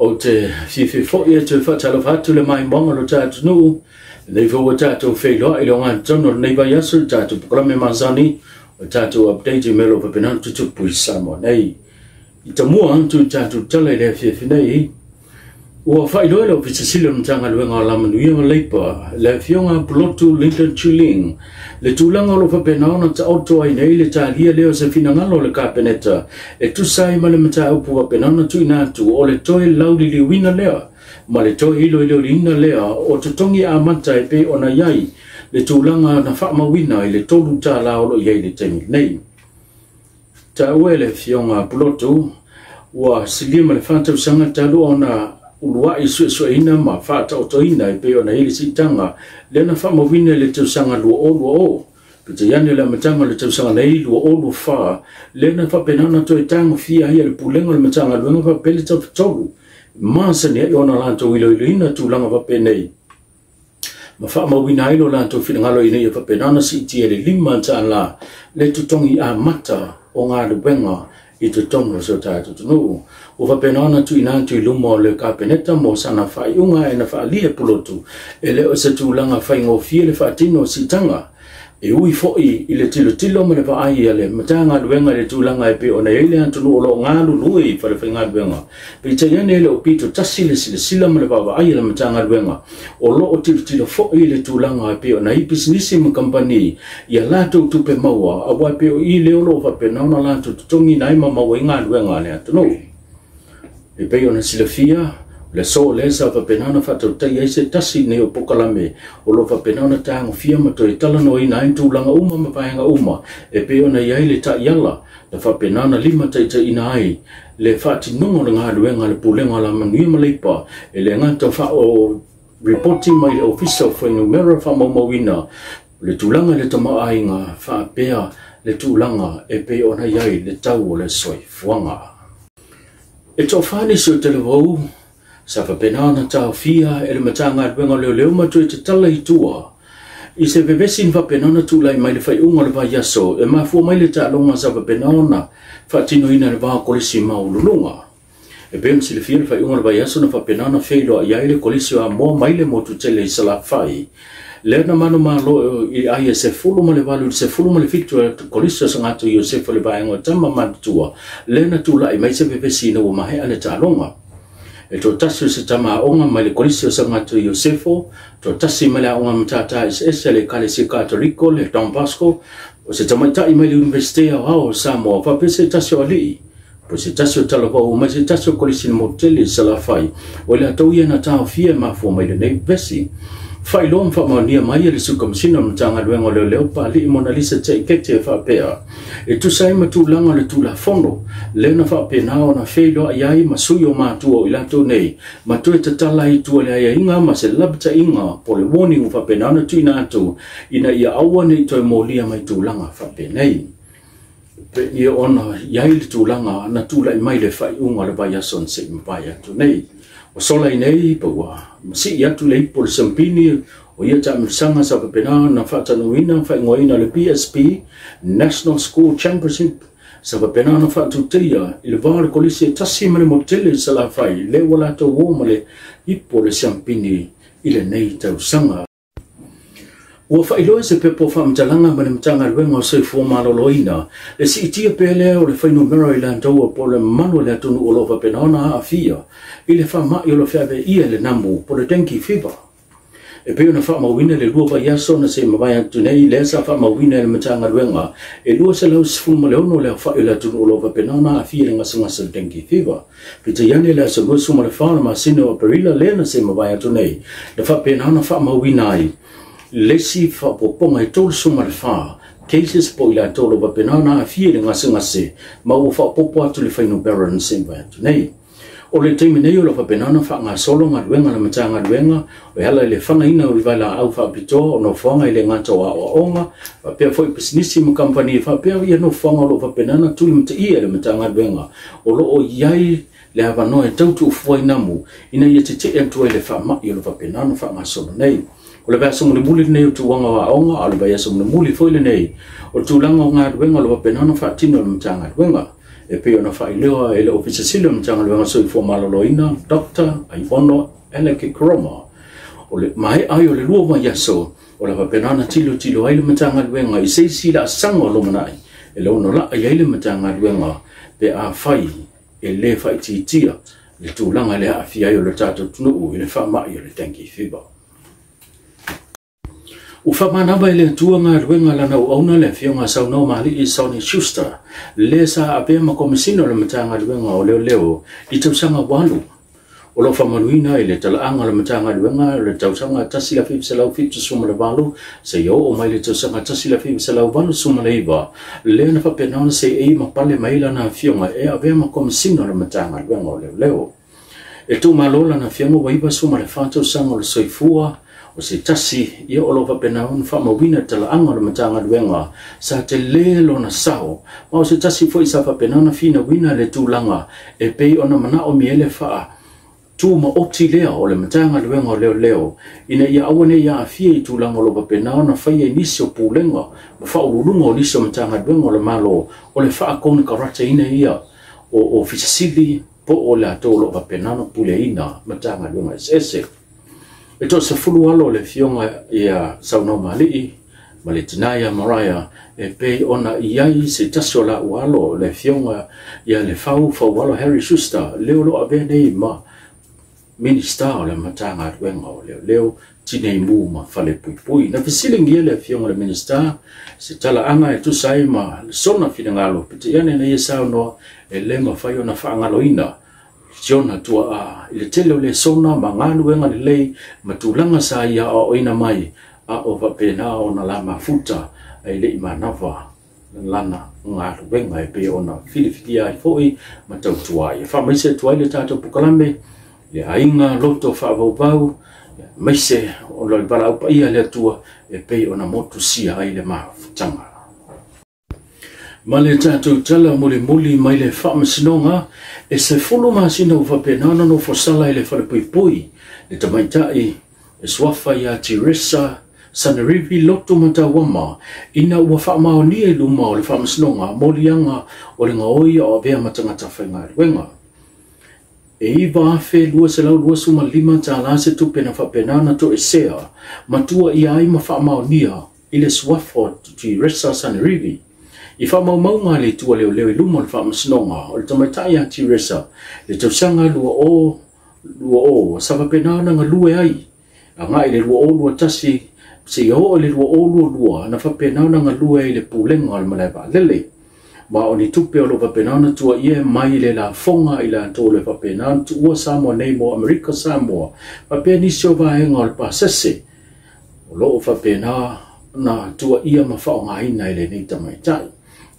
Ou te fiafia foi e toe faatalofa atu le maimoaga o lo tatou atunuu, lenei foi ua tatou feiloai i le ogatotonu o lenei vaiaso i le tatou polokalame masani o le tatou update i mea o lo o faapena ona tutupu i Samoa nei. I tamua atu i tatou tala i le afiafi nei, ua faailoa e le Ofisa Sili o le Matagaluega o Alamanuia ma Leipa, le Afioga Pulotu Linton Chuling, le tulaga o lo o faapena ona taoto ai nei le talia lea o se finagalo o le Kapeneta e tusa ai ma le mataupu faapena ona tuuina atu o le toe lauliliuina lea ma le toe iloiloina lea o totogi amata e pei ona i ai le tulaga na faamauina i le $3 o lo o i ai i le taimi nei. Taua e le Afioga Pulotu, ua silia ma le 4 tausaga talu ona uluai suesueina ma faataotoina e pei ona i ai le siitaga lea na faamauina i le tausaga 2020. Peitai ane o le amataga o le tausaga nei 2024 lea na faapena ona toe tagofia ai e le Pulega o le Matagaluega faapea le Tafatolu masani ai ona latou iloiloina tulaga faapenei ma faamauina ai lo latou finagalo ina ia faapena ona siitia i le $5 le totogi amata o galuega i totonu o si o tatou atunuu. Ua faapena ona tuuina atu i luma o le Kapeneta mo sana faaiuga e na faaalia e Pulotu e le o se tulaga faigofie le faatino o siitaga. E ui foi i le tilotilo ma le vaai a le Matagaluega i le tulaga e pei ona i ai le atunuu o lo o galulue i falefaigaluega. Peitai ane e le o pito tasi le silasila ma le vaavaai a le Matagaluega o lo o tilotilo foi i le tulaga e pei ona i ai pisinisi ma kamupani ia latou tupe maua, aua e pei o i lea o lo o faapena ona latou totogiina ai ma maua ai galuega a le atunuu. E pei ona silafia, o le aso lea sa faapena ona faatautai ai se tasi nei o polokalame o lo o faapena ona tagofia ma toe talanoaina ai tulaga uma ma vaega uma e pei ona i ai le taiala na faapena ona limataitaiina ai le faatinoga o le galuega a le Pulega o Alamanuia ma Leipa, e le gata o ripoti mai le Ofisa o Fuainumera Faamaumauina le tulaga i le tamaoaiga faapea le tulaga e pei ona i ai le tau o le soifuaga. E toafa nisi o talavou sa faapena ona taofia e le Matagaluega o Leoleo ma toe tatala i tua i se vevesi na faapena ona tulai mai le faaiuga o le vaiaso e mafua mai le taaloga sa faapena ona faatinoina i le va o Kolisi Maualuluga. E pei ona silafia le faaiuga o le vaiaso na faapena ona feiloai ai le Kolisi o Amoa mai le motu tele i Salafai, lea na manumalo i ai e 18 i le 17 Kolisi o Sagato Iosefa le vaega o tama matutua, lea na tulai mai se vevesi ina ua maea le taaloga. E toatasi o se tama aoga mai le Kolisi o Sagato Iosefo, toatasi mai le aoga matata eseese le Ekalesia Katoliko le Don Bosco, o se tamaitai mai le Iunivesite Aoao o Samoa, faapea se tasi o alii po se tasi o talavou mai se tasi o kolisi na motu tele i Salafai. O i latou ia na taofia e mafua mai lenei vesi. Faailoa ma faamaonia mai e le Sui Kamasina o le Matagaluega o Leoleo Papalii Monalisa Taikete e faapea, e tusa ai ma tulaga o le Tulafono lea na faapena ona feiloai ai ma sui o matua o i latou nei ma toe tatala ai i tua le aiaiga ma se lapataiga po o le warning ua faapena ona tuuina atu ina ia aua ne i toe molia mai tulaga faapenei. Ia ona i ai le tulaga na tulai mai le faaiuga o le vaiaso na se i mavae atu nei. Ua sola i nei pa ua masii atu le ipu o le siampini o ia taamilosaga sa faapena na faatanuina faaigoaina le PSP National School Championship sa faapena ona faatuteia i le va o le Kolisi e tasi ma le motu tele i Salafai, lea ua latou o ma le ipu o le siampini i lenei tausaga. Ua faailoa e se pepa o faamatalaga ma le Matagaluega o Soifua Maloloina le siitia pea lea o le fuainumera i latou po o le mamalu o le atunuu o lo o faapena ona aafia i le faamai o lo o feaveaia e le namu po o le dengue fever. E pei ona faamauina le 2 vaiaso na se i mavae atu nei lea sa faamauina e le Matagaluega e 216 le aofai o le atunuu o lo o faapena ona aafia i le gasegase o le dengue fever. Peitai ane le aso 24 o le masina o Aperila lea na se i mavae atu nei na faapena ona faamauina ai le isi faaopoopoga e 34 cases po i latou o lo o faapena ona aafia i le gasegase ma ua faaopoopo atu le fuainumera na se i mavae atu nei. O le taimi nei o lo o faapena ona faagasolo galuega a le Matagaluega e ala i le fanaina o vailaau faapitoa o nofoaga i le gata o aoaoga faapea foi pisinisi ma kamupani faapea ia nofoaga o lo o faapena ona tulimataia e le Matagaluega o lo o i ai le avanoa e tau tuufua i namu ina ia tetee atu ai le faamai o lo o faapena ona faagasolo nei. O le vaiaso mulimuli lenei o tulaga o aoga, a o le vaiaso mulimuli foi lenei o tulaga o galuega o lo o faapena ona faatino e le Matagaluega. E pei ona faailoa e le Ofisa Sili o le Matagaluega Soifua Maloloina, Dr. Aiono Alec Koroma, o le maea ai o le 2 vaiaso o le faapena ona tilotilo ai le Matagaluega i se isi laasaga o lumanai e le ono laa i ai le Matagaluega pe afai e le faaitiitia le tulaga le aafia ai o le tatou atunuu i le faamai o le dengue fever. Ua faamanava i le Atua galuega lana auauna le afioga saunoa maali'i Sonny Schuster, le sa avea ma Komesina o le Matagaluega o Leoleo i tausaga 8. O lo faamanuina i le talaaga o le Matagaluega o le tausaga 1978 seia oo mai le tausaga 1989, lea na faapena ona seei ma pale mai lana afioga e avea ma Komesina o le Matagaluega o Leoleo. E tuumalo lana afioga ua 94 tausaga o le soifua, o se tasi ia o lo faapena ona faamauina talaaga o le Matagaluega sa tele lona sao, ma o se tasi foi sa faapena ona finauina le tulaga e pei ona manaomia le faa tumaoti lea o le Matagaluega o Leoleo ina ia aua nei aafia i tulaga o lo faapena ona faia i nisi o pulega ma faauluuluga o nisi o Matagaluega o le Malo o le faakonekarataina ia o Ofisa Sili po o latou o lo faapena ona puleaina Matagaluega eseese. E 30 alo o le afioga ia saunoa maali'i ma le tina ia Mariah e pei ona i ai se tasi o lau alo le afioga ia le Faualo Harry Schuster, leo lo avea nei ma Minista o le Matagaluega o Leoleo, Tinei Mu ma Falepuipui. Na fesiligia le afioga le Minista se talaaga e tusa ai ma sona finagalo, peitai ane na ia saunoa e le mafai ona faagaloina siona tuaa i le tele o le sona ma galuega lelei ma tulaga sa ia aoaoina mai a o faapena ona la mafuta ai le i manava lana galuega e pei ona filifilia ai foi ma tautua ai. E faamaise atu ai le tatou pukalame le aiga loto faavauvau maise o le valaau paia le Atua e pei ona motusia ai le mafutaga. Ma le tatou tala mulimuli mai le faamasinoga e 10 masina ua faapena ona nofosala i le falepuipui le tamaitai e suafa ia Teresa Sanarivi Loto Matauama ina ua faamaonia i luma o le faamasinoga moliaga o le gaoi o avea ma tagata faigaluega. E 9,225 tala se tupe na faapena ona toesea matua ia ai ma faamaonia i le suafa o Teresa Sanarivi. I faamaumauga le itu a leoleo i luma o le faamasinoga o le tamaitai ia Teresa le tausaga 2020 sa faapena ona galue ai agai le 2021 seia oo i le 2022 na faapena ona galue ai i le pulega o le malae vaalele. Ma o ni tupe o lo faapena ona tuaia mai le lafoga i latou le faapena ona tuua Samoa nei mo Amerika Samoa faapea nisi o vaega o le pasese o loo faapena na tuaia ma faaaogaina i lenei tamaitai.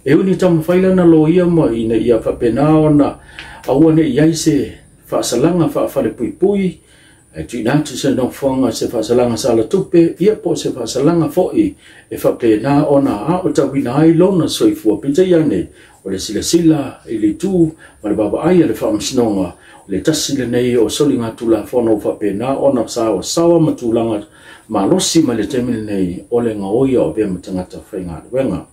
E uni taumafai lana loia ma ina ia faapena ona aua ne i ai se faasalaga faafalepuipui e tuuina atu se nofoaga se faasalaga sa la tupe ia po o se faasalaga foi e faapena ona aotauina ai lona soifua. Peitai ane o le silasila i le itu ma le vaavaai a le faamasinoga o le tasi lenei o soliga tulafono faapena ona saoasaoa ma tulaga malosi ma le taimi lenei o le gaoia o avea ma tagata faigaluega.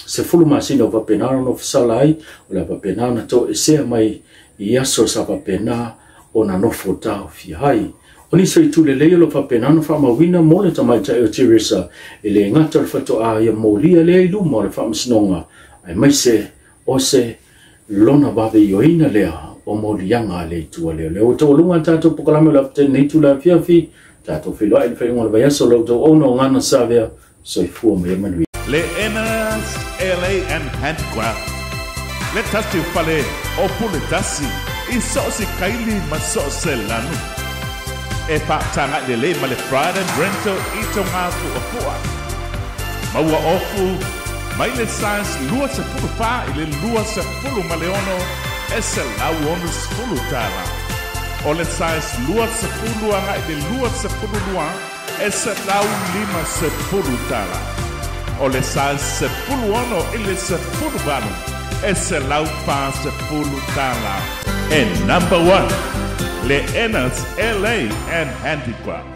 10 masina o faapena ona nofosala ai o le faapena ona toesea mai i aso sa faapena ona nofo taofia ai. O nisi o itu lelei o lo faapena ona faamauina mo le tamaitai o Teresa e le gata o le faatoa ia molia lea i luma o le faamasinoga aemaise o se lona vaveioina lea o moliaga a le itu a leoleo. Ua taualuga le tatou pukalame o le afeteni nei tula afiafi tatou feiloai le faaiuga o le vaiaso lau tauauna o gana savea soifua ma ia manuia. Le Enas LA and Handicraft. Le tasi fale o pule tasi i so se kaili ma so se lanu. E whaatanga le le ma le Pride and Rental i tō ngā fuafua. Maua ofu, mai le size 24 i le 26 ma le ono, e se lau ono sefulu tala. O le size 20 anga i le 22, e se lau 50 tala. O le size 16 i le 18, e se lau 40 tala. And number 1, Le Enas LA and Handicraft.